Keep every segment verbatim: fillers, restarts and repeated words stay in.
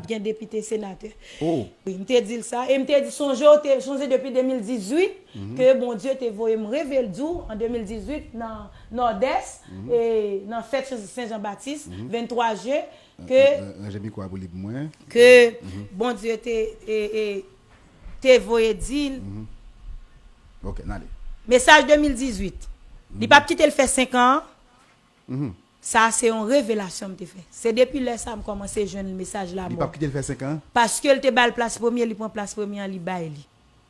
gen depite, senatè. Oh. Wi, m te di l sa. E m te di, sonje, w te, sonje depi de mil dizuit, ke Bondye te voye m revele di w an de mil dizuit nan Nòdès, e nan fèt Sen Jan Batis, venntwa jen, ke, Ranje mikwo a pou li pou mwen. Ke Bondye te, e, e, te voye di l. Ok, n ale. Mesaj de mil dizuit. Li p ap kite l fè senk an. Sa se yon revelasyon m te fè. Se depi lè sa m kòmanse jwenn mesaj la. Li p ap kite l fè senk an? Paske l te ba l plas premye, li pran plas premye an, li bay li.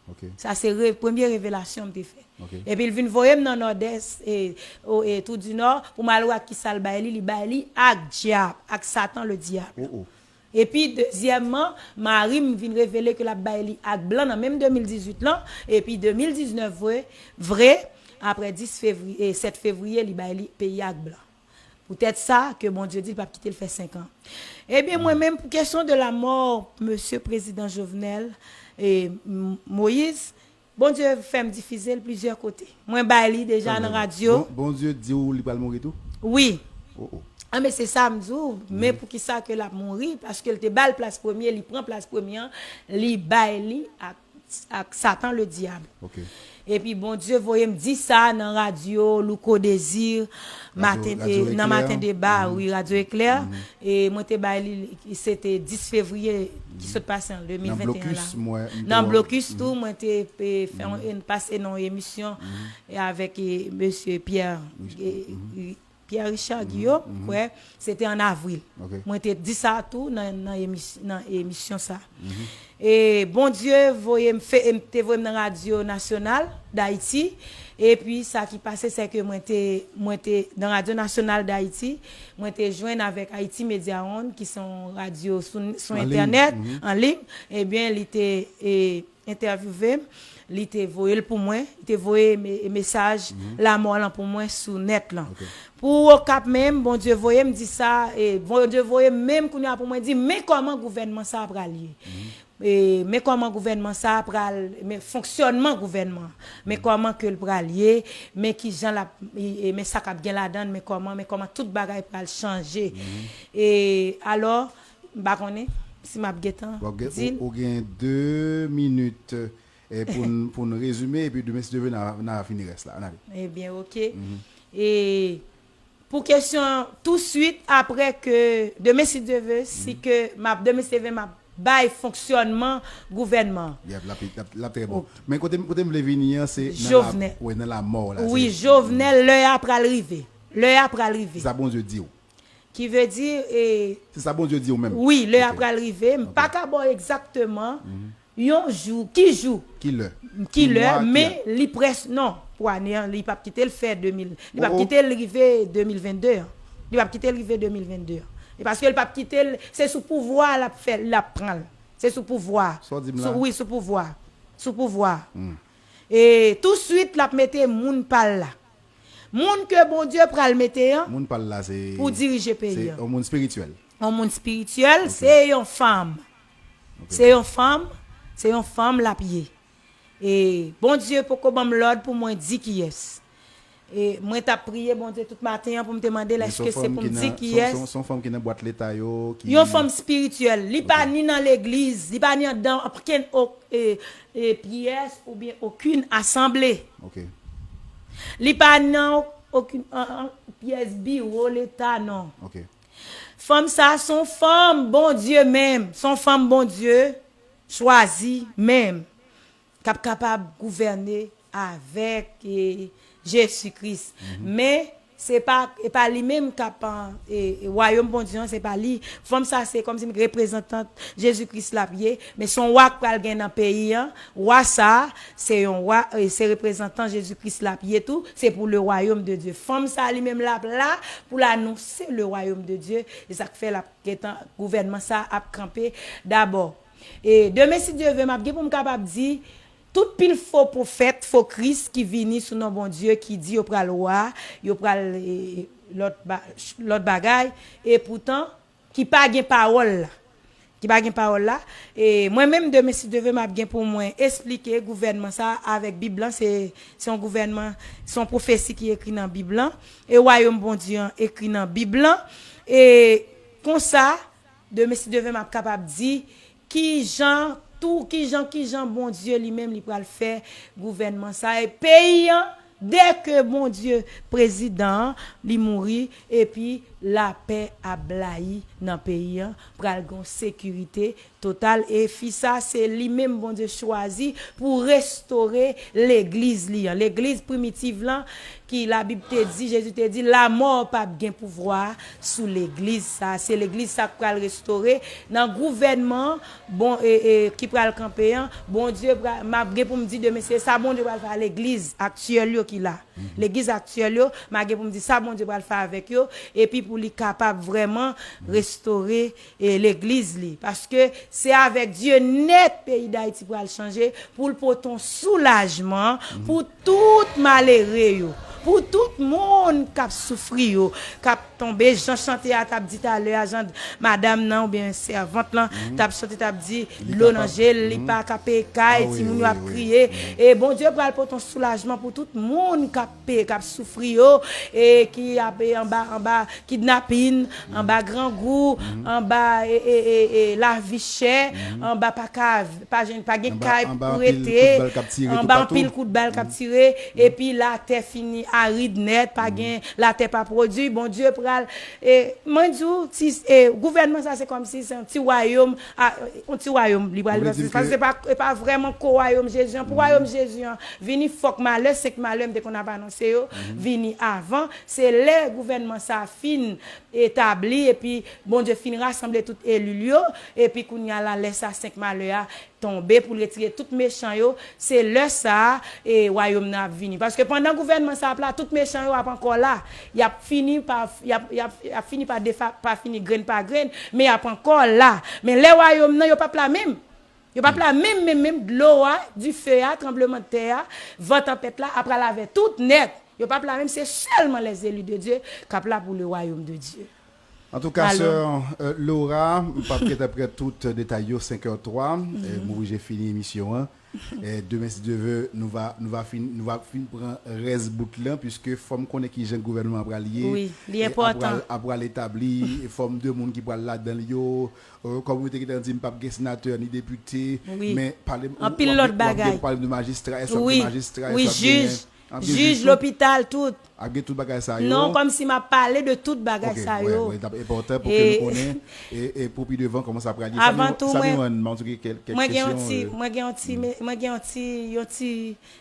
Ok. Sa se re, premye revelasyon m te fè. Ok. Epi l vin voye m nan Nòdès, e, o, e, Toudinò, pou m al wè ak kisa l bay li, li bay li ak dyab, ak Satan le dyab. Oh, oh. Epi, dezyèmman, mari m vin revele ke l ap bay li ak blan nan menm de mil dizuit lan. Epi, de mil diznèf vre, vre, apre dis fevriye, sèt fevriye, li bay li peyi ak blan. Poutèt sa, ke Bondye di l p ap kite l fè senk an. Ebyen, mwen menm, pou kesyon de la mò, mesye prezidan Jovenel, e, M-, Moïse, Bondye fè m difize l plizyè kote. Mwen bay li deja nan radyo. Bon, Bondye di w li pral mouri tou? Wi. Oh, oh. A, men se sa m di w, men poukisa ke l ap mouri? Paske l te ba l plas premye, li pran plas premye an, li bay li ak, ak Satan le dyab. Ok. Epi Bondye voye m di sa nan radyo Louko Désir, Radyo, maten, Radyo e, nan Eklè. Maten Deba, wi, Radyo Eklè. E mwen te bay li, se te dis fevriye ki sot pase an de mil venteyen la. Nan Blokis, mwen, m te wè w. Nan Blokis tou, mwen te, e, fè yon, pase nan yon emisyon, e, avèk, e, mesye Pierre, e, e, Pierre Richard Guillot, m kwè, se te an avril. Ok. Mwen te di sa tou nan, nan emis-, nan emisyon sa. E Bondye voye m fe-, e m te voye m nan Radyo Nasyonal Dayiti. Epi sa ki pase, se ke mwen te, mwen te nan Radyo Nasyonal Dayiti, mwen te jwenn avèk Haïti Media One, ki se yon radyo sou, sou entènèt, an liy. Ebyen, li te, e, entèvyouve m, li te voye l pou mwen, li te voye me-, mesaj lamò lan pou mwen sou nèt lan. Ok. Pou Okap menm, Bondye voye m di sa, e Bondye voye m menm kounye a pou mwen di, men kòman gouvènman sa a pral ye. E men kòman gouvènman sa a pral, men fonksyònman gouvènman, men kòman ke l pral ye, men kijan l ap, e, e men sa k ap gen ladan l, men kòman, men kòman tout bagay pral chanje. E alò, m pa konnen si m ap gentan di l. Ou, ou gen de minit, e, pou n, pou n rezime, epi demen, si Dye vle, n a, n a fini rès la. Ann ale. Ebyen, ok. E pou kesyon, touswit apre ke, demen, si Dye vle, si ke m ap, demen, si Dye vle, m ap bay fonksyònman gouvènman. Yep, l ap, l ap, l ap trè bon. Men kote, kote m vle vini an, se nan la, Jovenel. Wi, nan lamò la. Wi, Jovenel, lè a pral rive. Lè a pral rive. Se sa Bondye di w. Ki vle di, e, se sa Bondye di w menm. Wi, lè a pral rive. M pa ka ba w egzakteman yon jou, ki jou, ki lè, ki lè, men li près, non, pou ane an, li p ap kite l fè de mil, li p ap kite l rive de mil vennde an. Li p ap kite l rive de mil vennde an. E paske l p ap kite l, se sou pouvwa a l ap fè, l ap pran l. Se sou pouvwa. Sa w di m la? Sou, wi, sou pouvwa. Sou pouvwa. E touswit, l ap mete moun pa l la. Moun ke Bondye pral mete an pou dirije peyi an. Moun pa l la, se, se yon moun espirityèl. Yon moun espirityèl, se yon fanm. Ok. Se yon fanm, se yon fanm l ap ye. E Bondye poko ban m lòd pou mwen di kiyès. E mwen t ap priye Bondye tout maten an pou m te mande l èske se pou m di kiyès. Men se yon fanm ki nan, se, se, se yon fanm ki nan bwat leta yo, ki... Yon fanm espirityèl. Li pa ni nan legliz, li pa ni anndan okenn, o-, e, e, pyès oubyen okenn asanble. Ok. Li pa nan okenn, an, an, pyès biwo leta, non. Ok. Fanm sa a se yon fanm Bondye menm, se yon fanm Bondye chwazi menm, k ap kapab gouvène avèk, e, Jezi Kris. Men, se pa, e pa li menm k ap, e, e, wayòm Bondye an, se pa li. Fanm sa a se kòmsi reprezantant Jezi Kris l ap ye, men se yon wa k pral gen nan peyi an. Wa sa a, se yon wa, e, se reprezantan Jezi Kris l ap ye tou, se pou le royaume de Dieu. Fanm sa a li menm l ap la pou l anonse le royaume de Dieu, e sa k fè l ap gentan, gouvènman sa a ap kanpe dabò. E demen, si Dye vle, m ap gen pou m kapab di, tout pil fo pwofèt, fo Kris ki vini sou non Bondye, ki di yo pral wa, yo pral, e, lòt ba-, lòt bagay, e poutan, ki pa gen pawòl la. Ki pa gen pawòl la. E mwen menm, demen, si Dye vle, m ap gen pou mwen esplike gouvènman sa a avèk Bib lan. Se, se yon gouvènman, se yon pwofesi ki ekri nan Bib lan. E wayòm Bondye an ekri nan Bib lan. E konsa, Demen, si Dye vle, m ap kapab di kijan, tou, kijan, kijan Bondye li menm li pral fè gouvènman sa a e peyi an, dèke Bondye prezidan an, li mouri, epi lapè ap blayi nan peyi an, pral gen sekirite total. E fi sa, se li menm Bondye chwazi pou restore legliz li an. Legliz primitiv lan, ki Labib te di, Jezi te di, lanmò p ap gen pouvwa sou legliz sa. Se legliz sa k pral restore nan gouvènman, bon, e, e, ki pral kanpe an. Bondye pral, m ap gen pou m di demen, se sa Bondye pral fè a legliz aktyèl yo ki la. Legliz aktyèl yo, m a gen pou m di sa Bondye pral fè avèk yo, epi pou li kapab vrèman restore, e, legliz li. Paske se avèk Dye nèt peyi Dayiti pral chanje, pou l pote yon soulajman pou tout malere yo, pou tout moun k ap soufri yo, k ap tonbe, jan chante a t ap di talè a, jan madanm nan oubyen sèvant lan t ap chante, t ap di, dlo nan je l, li pa ka peye kay, timoun yo ap kriye. E Bondye pral pote yon soulajman pou tout moun k ap pe, k ap soufri yo, e ki ap, e, anba, anba kidnapin, anba grangou, anba, e, e, e, e, lavi chè, anba pa ka, pa jwenn, pa gen kay pou rete, anba anpil kout bal k ap tire, epi latè fini arid nèt, pa gen, latè pa pwodui, Bondye pral, e, mwen di w, ti, e, gouvènman sa se kòmsi se yon ti wayòm, a, yon ti wayòm li pral, paske se pa, se pa vrèman ko wayòm Jezi an. Pou wayòm Jezi an vini, fòk malè, senk malè m te konn ap anonse yo, vini avan. Se lè gouvènman sa a fin etabli, epi Bondye fin rasanble tout eli l yo, epi kounye a la, lè sa senk malè a tonbe pou l retire tout mechan yo, se lè sa a, e, wayòm nan ap vini. Paske pandan gouvènman sa ap la, tout mechan yo ap ankò la. Y ap fini pa, y ap, y ap, y ap fini pa defa-, pa fini grenn pa grenn, men y ap ankò la. Men lè wayòm nan, yo p ap la menm. Yo p ap la menm, menm, menm. Dlo a, dife a, tranblemanntè a, van tanpèt la, ap pral avè tout nèt. Yo p ap la menm, se sèlman les élus de Dieu k ap la pou le royaume de Dieu. Antouka, sè, euh, Laura, m p ap gentan pran tout detay yo, senk è twa, euh, m oblije fini emisyon an. Euh, demen, si Dye vle, nou va, nou va fin, nou va fin pran rès bout lan, piske fò m konnen kijan gouvènman an pral ye, ap pral, ap pral etabli, e fòm de moun ki pral ladan l yo, euh, kòm ou te gentan di, m p ap gen senatè ni depite, men pale m, w ap gen, w ap gen pou pale m de majistra, èske w ap gen majistra, èske w ap gen jij, jij, lopital, tout. Ap gen tout bagay sa yo. Non, kòmsi m ap pale de tout bagay sa yo. Ok, wi, wi, l t ap enpòtan pou ke nou konnen, e, e pou pi devan, kòman sa pral ye. Avan tou, mwen, mwen gen yon ti, mwen gen yon ti, mwen gen yon ti, yon ti,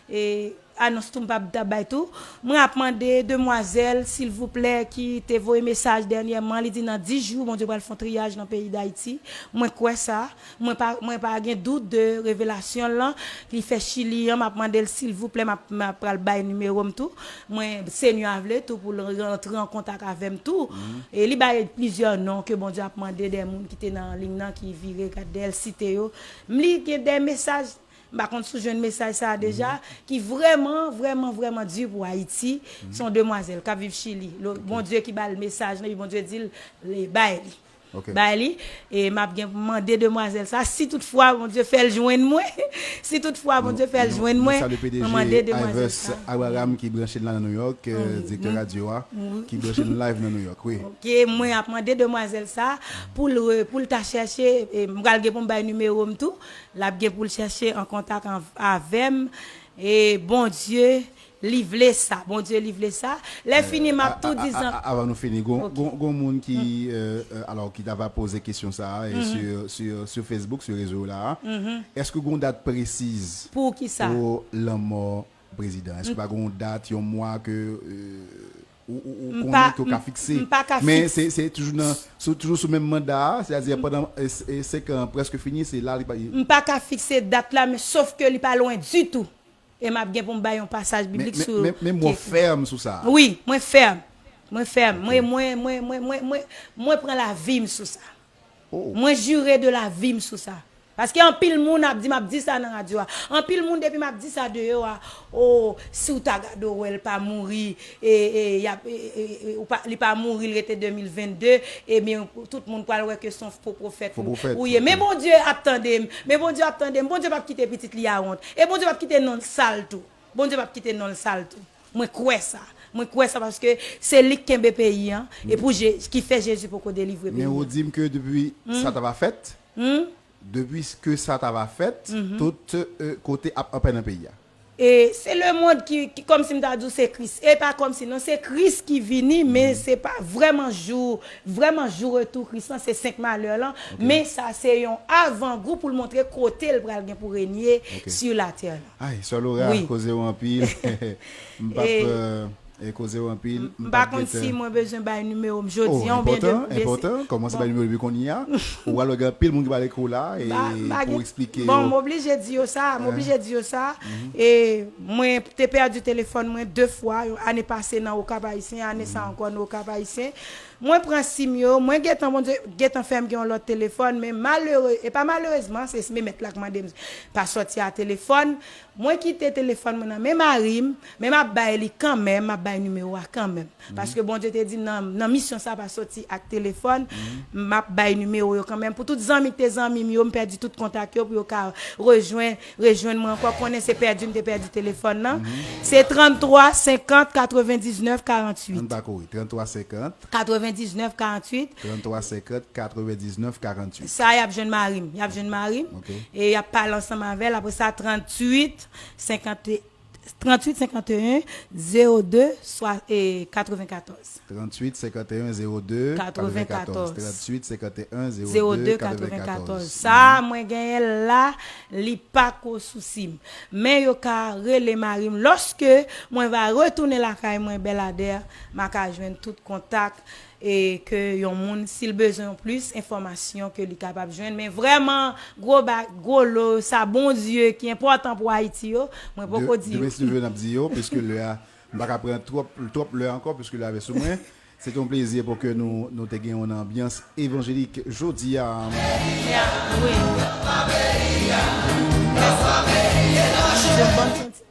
e, anons tou m p ap, t ap bay tou. Mwen ap mande demwazèl, silvouplè, ki te voye mesaj dènyèman, li di nan dis jou, Bondye pral fè yon triyaj nan peyi Dayiti. Mwen kwè sa. Mwen pa, mwen pa gen dout de revelasyon l lan. Li fè Chili an, m ap mande l silvouplè, m ap, m ap pral bay nimewo m tou. Mwen, Senyè a vle tou pou l rantre an kontak avè m tou. E li bay plizyè non ke Bondye ap mande de moun ki te nan liy nan, ki vire gad dèyè l site yo. M li gen de mesaj, m pa konn si w jwenn mesaj sa a deja, ki vrèman, vrèman, vrèman di pou Ayiti. Se yon demwazèl k ap viv Chili. Bondye ki ba l mesaj lan, epi Bondye di l, li bay li. Bay li, e m ap gen pou mande demwazèl sa, si toutfwa Bondye fè l jwenn mwen, si toutfwa Bondye fè l jwenn mwen, mwen mande demwazèl sa. Abraham ki branche n la nan New York, euh, direktè radyo a, ki branche n live nan New York, wi. Ok, mwen ap mande demwazèl sa pou l re-, pou l ta chèche, e m pral gen pou m bay nimewo m tou, l ap gen pou l chèche an kontak an-, avè m, e Bondye, li vle sa, Bondye li vle sa. Lè fini, m ap tou di zan- Avan nou fini, gon, gon, gon moun ki, euh, euh, alò, ki ta va poze kesyon sa a, e sur, sur, sur Facebook, sur rezo la a. Èske gon dat presiz pou lanmò prezidan? Èske pa gon dat, yon mwa ke, euh, ou, ou, ou konnen ke w ka fikse? Men se, se toujou nan, sou, toujou sou menm manda a, sètadi pandan, e, e, senk an prèske fini, se la li pa. M pa ka fikse dat la, men sof ke li pa lwen ditou. E m ap gen pou m bay yon pasaj biblik sou. Men, men, men, men mwen fèm sou sa. Wi, mwen fèm. Mwen fèm. Mwen, mwen, mwen pran lavi m sou sa. Mwen jire de lavi m sou sa. Paske anpil moun ap di, m ap di sa nan radyo a. Anpil moun depi m ap di sa deyò a, o, si w ta gade w wè l pa mouri, e, e, y ap, e, e, e, ou pa, li pa mouri, l rete de mil vennde, ebyen, tout moun pral wè ke se yon fo pwofèt ou ye. Men Bondye ap tande m. Men Bondye ap tande m. Bondye p ap kite pitit li a wont. E Bondye p ap kite non l sal tou. Bondye p ap kite non l sal tou. Mwen kwè sa. Mwen kwè sa paske se li k kenbe peyi an. E pou Je- ki fè Jezi poko delivre peyi an. Men ou di m ke depi sa ta va fèt, depi ke sa ta va fèt, tout euh, kote ap anpè nan peyi a. E se lemonn ki, ki kòmsi m ta di w se Kris. E pa kòmsi non, se Kris ki vini, men se pa vrèman jou, vrèman jou retou Kris lan, se senk malè lan. Men sa se yon avangou pou l montre kote l pral gen pou renye sur la tè lan. Ay, Sè Lora, koze w anpil. M p ap euh, e koze w anpil. M pa konn si mwen bezwen bay nimewo m jodi an oubyen de. Enpòtan, enpòtan. Kòmanse bay nimewo depi kounye a. Ou pral wè gen anpil moun ki pral ekri w la e pou eksplike yo. Bon, m oblije di yo sa, m oblije di yo sa. E mwen te pèdi telefòn mwen de fwa, ane pase nan Okap Ayisyen, ane sa ankò nan Okap Ayisyen. Mwen pran sim yo, mwen gentan, Bondye gentan fè m gen yon lòt telefòn, men malere, e pa malerezman, se sim mèt la k mande m pa sòti a telefòn. Mwen kite telefòn mwen nan men mari m, men m ap bay li kanmenm, m ap bay nimewo a kanmenm. Paske Bondye te di nan, nan misyon sa pa soti ak telefòn, m ap bay nimewo yo kanmenm. Pou tout zanmi ki te zanmi m yo, m pèdi tout kontak yo, pou yo ka rejwenn, rejwenn mwen ankò. Konnen se pèdi m te pèdi telefòn nan. Se tranntwa senkant katrevendiznèf karanntuit. Ann pa kouri. Tranntwa senkant. Katrevendiznèf karanntuit. Tranntwa senkant katrevendiznèf karanntuit. Sa y ap jwenn mari m. Y ap jwenn mari m. E y ap pale ansanm avè l. Apre sa, tranntuit senkant, tranntuit senkanteyen zewo de swa, e, katrevenkatòz. Tranntuit senkanteyen zewo de katrevenkatòz. Tranntuit senkanteyen zewo de katrevenkatòz. Sa a mwen genyen l la, li pa ko sousi m. Men yo ka rele mari m. Lòske mwen va retounen lakay mwen Bèladè, m a ka jwenn tout kontak e ke yon moun, si l bezwen yon plis enfòmasyon, ke li kapab jwenn. Men vrèman, gwo ba, gwo lo, sa Bondye ki enpòtan pou Ayiti yo, mwen poko di yo. Demen si Dye vle, n ap di yo, piske lè a, m pa ka pran twòp, twòp lè ankò, piske lè a vle sou mwen. Se te yon plezi pou ke nou, nou te gen yon anbyans evanjelik jodi a. Wi. Se yon bòn santi.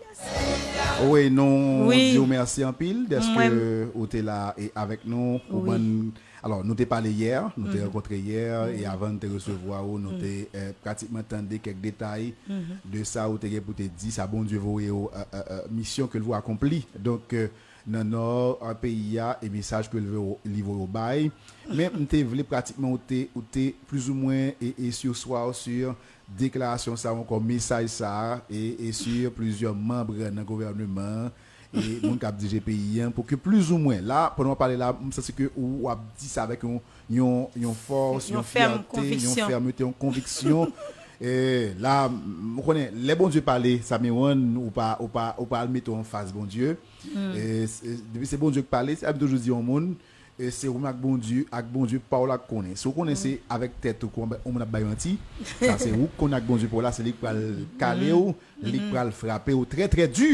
Wi, nou di w mèsi anpil dèske ou te la e avèk nou. Ou bann, alò, nou te pale yè, nou te rankontre yè, e avan n te resevwa ou, nou te eh, pratikman tande kèk detay de sa ou te gen pou te di, sa Bondye voye w, eh, eh, eh, misyon ke l voye akonpli. Donk, eh, nan nò, eh, peyi a, e mesaj ke l voye w, li voye w bay. Men m te vle pratikman ou te, ou te plizoumwen e, e sur swa ou sur deklarasyon sa a ou ankò mesaj sa a e, e sur plizyè manm nan gouvèneman an e moun k ap dirije peyi an pou ke plizoumwen la, pandan w ap pale la, m santi ke ou ap di sa avèk yon, yon, yon fòs, yon fyète, yon fèmte, yon konviksyon. E la, m, ou konnen, lè Bondye pale, sa Mewann, ou pa, ou pa, ou pa al mete w anfas Bondye. E, se, depi se Bondye k pale, se sa m toujou di yon moun, e se ou menm ak Bondye, ak Bondye pa w la k konnen. Si w konnen se avèk tèt ou ke yon moun ap bay manti, sa se ou k konnen ak Bondye pa w la, se li k pral kale w, li k pral frape w trè, trè di.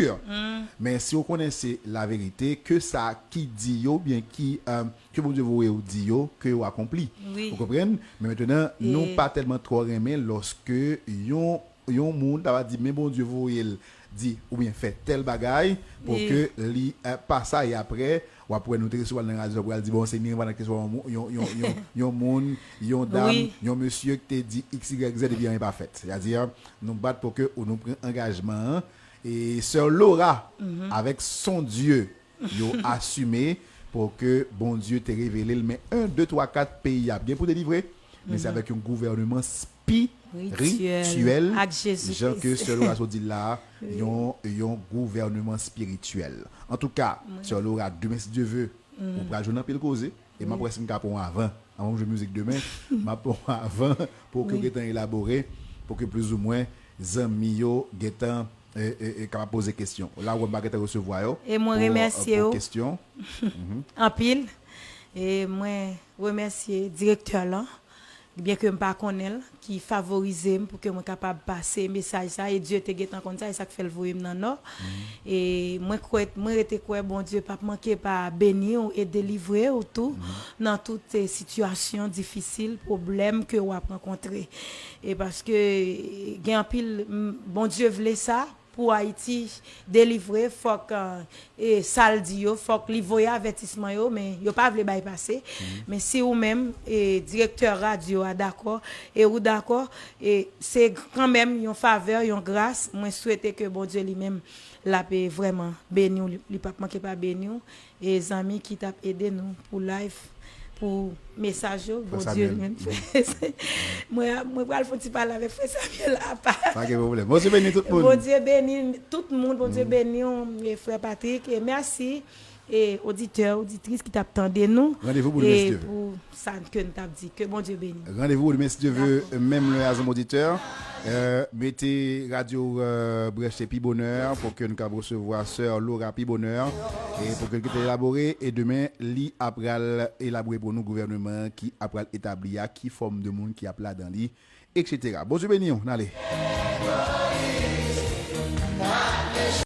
Men si w konnen se laverite, ke sa ki di yo, oubyen ki, eh, ke Bondye voye w di yo, ke yo akonpli. Ou konprann? Men mentnan, nou pa tèlman twò renmen lòske yon yon moun ta va di, men Bondye voye l di oubyen fè tèl bagay pou ke li eh, pa sa, e apre w ap wè nou te resevwa l nan radyo, w ap pral di, bon, se Mirvan ki resevwa yon, yon, yon, yon, yon moun, yon dam, yon mesye ki te di X, Y, Z, epi anyen pa fèt. Sètadi, nou bat pou ke ou nou pran angajman an, e sè Laura, avèk son Dye, yo asime pou ke Bondye te revele l, men en, de, twa, kat peyi a ap gen pou delivre, men se avèk yon gouvèneman spirityèl, jan ke sè Laura sot di l la, yon, yon gouvèneman spirityèl. Antouka, sè Laura, demen, si Dye ve, ou pral jwenn anpil koze, e m ap wè si m ka pran w avan, anvan m jwe mizik demen, m ap pran w avan pou ke w gentan elabore, pou ke plizoumwen zanmi yo gentan e, e, e kapab poze kesyon. La, ou wè m pa gentan resevwa yo. E mwen remèsye w anpil. E mwen remèsye direktè lan, byen ke m pa konnen l, ki favorize m pou ke mwen kapab pase mesaj sa, e Dye te gentan konn sa, e sa k fè l voye m nan Nò. E mwen kwè, mwen rete kwè Bondye p ap manke pa beni w e delivre w tou nan tout, e, sitiyasyon difisil, pwoblèm ke w ap rankontre. E paske gen anpil, m, Bondye vle sa, pou Ayiti delivre, fòk e, sa l di yo, fòk li voye avètisman yo, men yo pa vle bay pase. Men si ou menm, e, direktè radyo a dakò, e ou dakò, e se kanmenm yon favè, yon gras, mwen swete ke Bondye li menm l ap e, vrèman beni w, li, li p ap manke pa beni w. E zanmi ki t ap ede nou pou live, pou mesaj yo, Bondye li menm. Mwen, mwen pral fè yon ti pale avèk frè Samuel apa. Pa gen pwoblèm. Bondye beni tout moun. Bondye beni tout moun, Bondye beni w, e frè Patrick, e mèsi e oditè, oditris ki t ap tande nou. Randevou pou demen si Dye vle. Pou sa ke n t ap di. Ke Bondye beni. Randevou pou demen si Dye vle, menm lè a zanmi oditè. Euh, mete radyo euh, branche pi bonè pou ke n kab resevwa sè Laura pi bonè e pou ke n kite elabore e demen li ap pral elabore pou nou gouvènman ki ap pral etabli a, ki fòm de moun ki ap ladan li, et cetera. Bondye beni w, n ale.